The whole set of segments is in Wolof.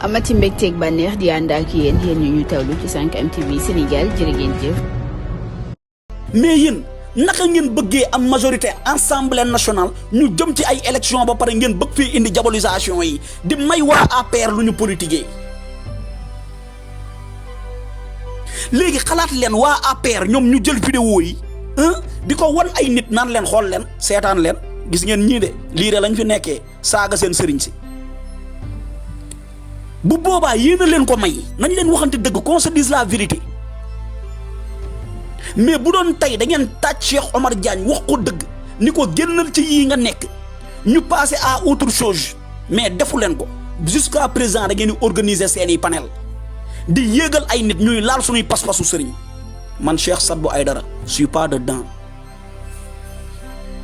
amati mbégteeg bànneex di ànd ak yéen ñu tawlu ci 5M TV Sénégal jërë ngeen jëf. mais yéen naka ngeen bëggee am majorité assemblée nationale ñu jëm ci ay élection ba pare ngeen bëgg fii indi diabolisation yi di may waa APR lu ñu politiquer léegi xalaat leen waa APR ñoom ñu jël vidéo yi di ko wan ay nit naan leen xool leen seetaan leen gis ngeen ñii de lii de lañ fi nekkee saaga seen sëriñ si bu boobaa yéen a leen ko may nañ leen waxante dëgg qu'on se dise la vérité mais bu doon tey da ngeen tàcc Cheikh Omar Diagne wax ko dëgg ni ko génnal ci yii nga nekk ñu passé à autre chose mais defu leen ko jusqu'à présent da ngeen di organiser seeni panel di yéegal ay nit ñuy laal suñuy pas-pasu sëriñ man Cheikh Sadbou Aidara suis pas dedans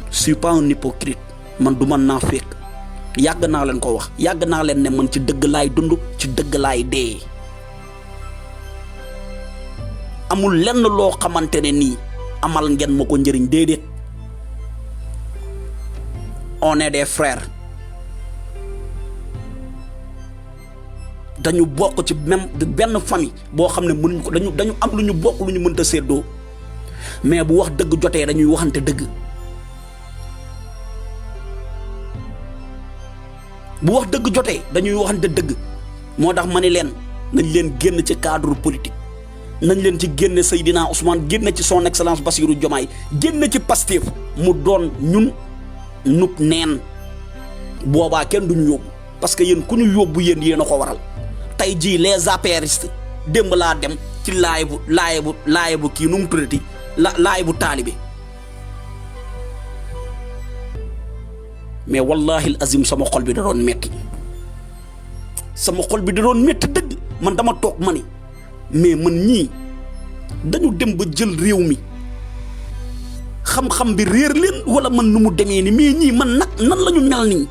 suis pas un hypocrite man du man naa fekk yàgg naa leen ko wax yàgg naa leen ne man ci dëgg laay dund ci dëgg laay dee amul lenn loo xamante ne nii amal ngeen ma ko njëriñ déedéet on est des frères dañu bokk ci même benn famille boo xam ne mënuñ ko dañu am lu ñu bokk lu ñu mënta séddoo mais bu wax dëgg jotee dañuy waxante dëgg bu wax dëgg jotee dañuy waxante dëgg moo tax ma ni leen nañ leen génn ci cadre politique nañ leen ci génne Seydina Ousmane génne ci son excellence Bassirou Diomaye génne ci Pastef mu doon ñun nub neen boobaa kenn duñu yóbbu parce que yéen ku ñu yóbbu yéen a ko waral tey jii les apéristes démb laa dem ci laay bu kii nu mu tuddati laay bu taalibe mais wallahi azim sama xol bi da doon metti dëgg man dama toog ma ni mais man ñii dañu dem ba jël réew mi xam-xam bi réer leen wala man nu mu demee ni mais ñii man nag nan la ñu mel nii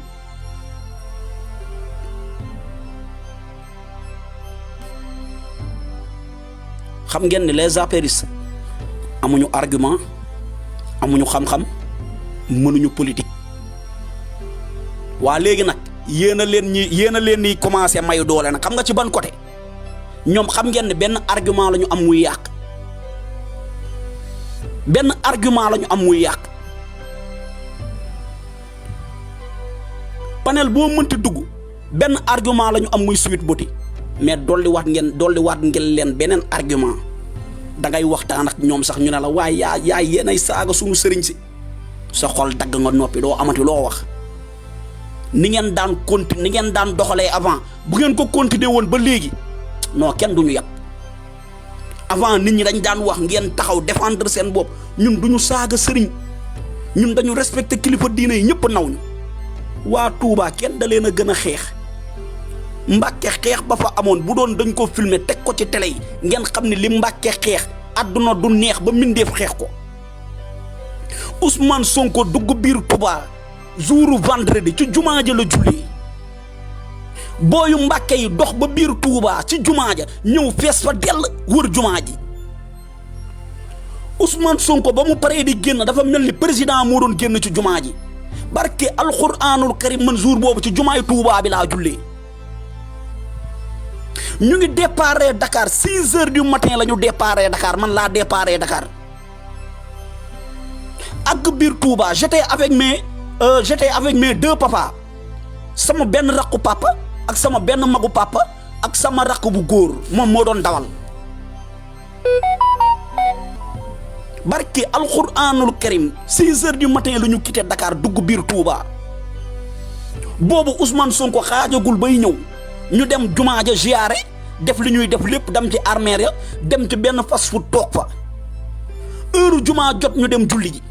xam ngeen ne les apéristes amuñu argument amuñu xam-xam mënuñu politique waa léegi nag yéen a leen ni commencé mayu doole nag xam nga ci ban côté ñoom xam ngeen ne benn argument la ñu am muy yàq panel boo mënti dugg benn argument la ñu am muy Sweet Beauty mais dolliwaat ngeen leen beneen argument da ngay waxtaan ak ñoom sax ñu ne la waaye yaay yéenay saaga suñu sëriñ si sa xol dagg nga noppi doo amati loo wax ni ngeen daan doxalee avant bu ngeen ko continuer woon ba léegi non kenn duñu yàpp avant nit ñi dañ daan wax ngeen taxaw défendre seen bopp ñun duñu saaga sëriñ ñun dañu respecter kilifa diine yi ñëpp naw ñu waa Touba kenn da leen a gën a xeex Mbàkke xeex ba fa amoon bu doon dañ ko filmer teg ko ci télé yi ngeen xam ne li Mbàkke xeex àdduna du neex ba mbindeef xeex ko Ousmane Sonko dugg biir Touba jouru vendredi ci jumaa ja la julli booyu Mbàkke yi dox ba biir Touba ci jumaa ja ñëw fees fa dell wër jumaa ji Ousmane Sonko ba mu paree di génn dafa mel ni président moo doon génn ci jumaa ji barke alxuraanul karim man jour boobu ci jumaay Touba bi laa jullee ñu ngi déparé Dakar 6 heures du matin la ñu déparé Dakar man laa déparé Dakar ak biir Touba j'étais avec mes deux papas sama benn rakku papa ak sama benn magu papa ak sama rakk bu góor moom moo doon dawal barke alxuraanul karim 6 heures du matin la ñu quitté Dakar dugg biir Touba boobu Ousmane Sonko xaajagul bay ñëw ñu dem jumaa ja ziyaare def li ñuy def lépp dem ci armeer ya dem ci benn fast food toog fa heure jumaa jot ñu dem julli ji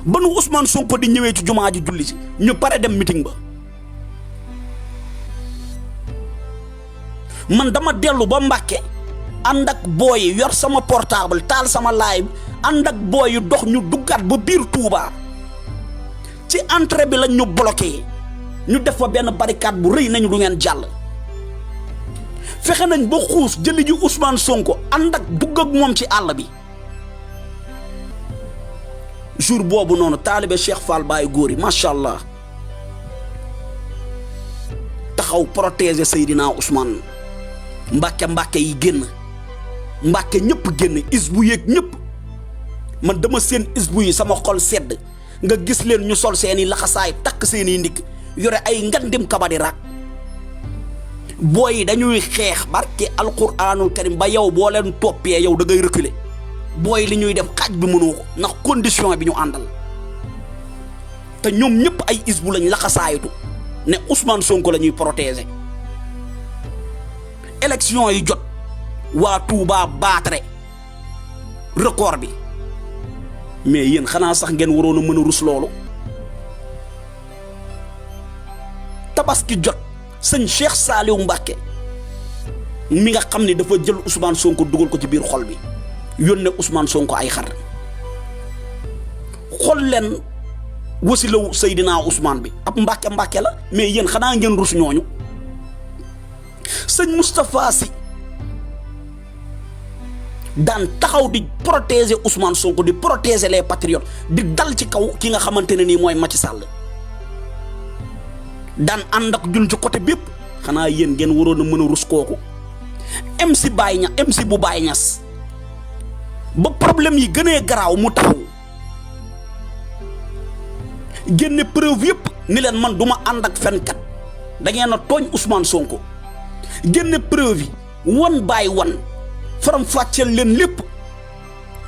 ba nu Ousmane Sonko di ñëwee ci jumaa ji julli si ñu pare dem meeting ba man dama dellu ba Mbàkke ànd ak booy yor sama portable taal sama live ànd ak booy dox ñu duggaat ba biir Touba ci entrée bi lañ ñu bloqué ñu def fa benn barricade bu rëy nañu du ngeen jàll fexe nañ ba xuus jëli ji Ousmane Sonko ànd ak dugg ak moom ci àll bi jour boobu noonu taalibe Cheikh Fall Baye góor yi macha allah taxaw protéger Seydina Ousmane Mbàkke yi génn Mbàkke ñëpp génn isbu yeeg ñëpp man dama seen isbu yi sama xol sedd nga gis leen ñu sol seeni laxasaay takk seeni ndigg yore ay ngandim kabadi raak booy yi dañuy xeex barke alquranul karim ba yow boo leen toppee yow da ngay reculer booy li ñuy def xaaj bi mënoo ko ndax condition bi ñu àndal te ñoom ñëpp ay isbu lañ laxasaayitu ne Ousmane Sonko la ñuy protéger élection yi jot waa Touba baatare record bi mais yéen xanaa sax ngeen waroon a mën a rus loolu tabaski jot sëñ Cheikh Saliou Mbacké mi nga xam ne dafa jël Ousmane Sonko dugal ko ci biir xol bi yónnee Ousmane Sonko ay xar xol leen wasilaw Seydina Ousmane bi ab Mbàkke la mais yéen xanaa ngeen rus ñooñu sëñ Moustapha Sy daan taxaw di protéger Ousmane Sonko di protéger les patriotes di dal ci kaw ki nga xamante ne nii mooy Macky Sall daan ànd ak jun ci côté bépp xanaa yéen ngeen waroon a mën a rus kooku MC bu Baye Niass ba problème yi gënee garaaw mu taxaw génne preuve yëpp ni leen man du ma ànd ak fenkat da ngeen a tooñ Ousmane Sonko génne preuve yi one by one faram fàcceel leen lépp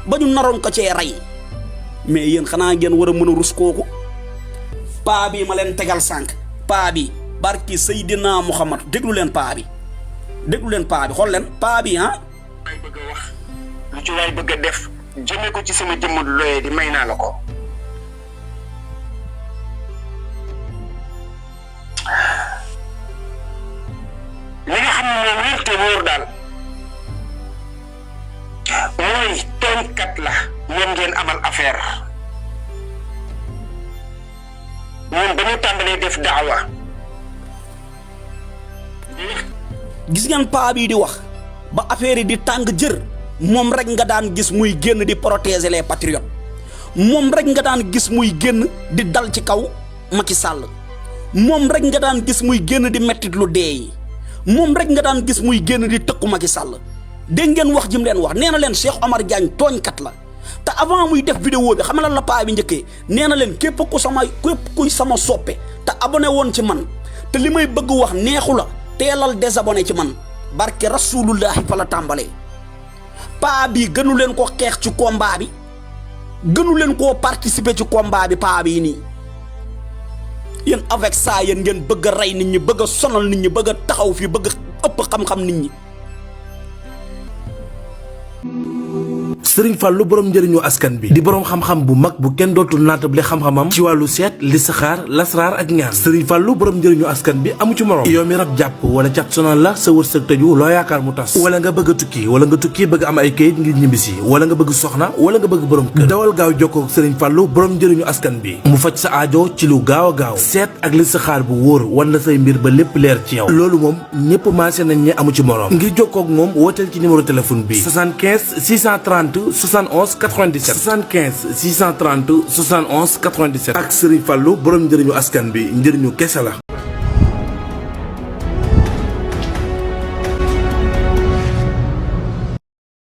ba ñu naroon ko cee rey mais yéen xanaa ngeen war a mën a rus kooku paa bi ma leen tegal sànq paa bi barki Seydina Muhammad déglu leen paa bi xool leen paa bi ah. may bëgg a wax lu ci waay bëgg a def jëme ko ci sama jëmm looyee di may naa la ko. li nga xam ne moom wér te wóor daal mooy tooñkat la moom ngeen amal affaire ñun dañu tàmbalee def daawa. gis ngeen paa bii di wax ba affaire yi di tàng jër moom rek nga daan gis muy génn di protéger les patriotes moom rek nga daan gis muy génn di dal ci kaw Macky Sall moom rek nga daan gis muy génn di mettit lu dee yi moom rek nga daan gis muy génn di tëkku Macky Sall dégg ngeen wax jim leen wax nee na leen Cheikh Omar Diagne tooñkat la te avant muy def vidéo bi xam lan la paa bi njëkkee nee na leen képp kuy sama soppe te abonné woon ci man te li may bëgg wax neexu la teelal désabonné ci man barke rasulullahi fa la tàmbalee paa bi gënu leen ko xeex ci combat bi gënu leen koo participer ci combat bi paa bii nii yéen avec ça yéen ngeen bëgg a rey nit ñi bëgg a sonal nit ñi bëgg a taxaw fii bëgg a ëpp xam-xam nit ñi. Sëriñ Fallou borom njëriñu askan bi di borom xam-xam bu mag bu kenn dootul naatable xam-xamam ci wàllu seet listixaar lasraar ak ñaan Sëriñ Fallou borom njëriñu askan bi amu ci morom yow mi rab jàpp wala cat sonal la sa wërsëg tëju loo yaakaar mu tas wala nga bëgg a tukki wala nga tukki bëgg am ay kayit ngir ñibbisi wala nga bëgg soxna wala nga bëgg borom kër dawal gaaw jokkoo ak Sëriñ Fallou borom njëriñu askan bi mu faj sa aajo ci lu gaaw a gaaw seet ak listixaar bu wóor wan la say mbir ba lépp leer ci yow loolu moom ñëpp maase nañ ñi amu ci morom ngir jokkoo ak moom wooteel ci numéro téléphone bi 75 630 71 97 75 630 71 97 ak Serigne Fallou borom njëriñu askan bi njëriñu kese la.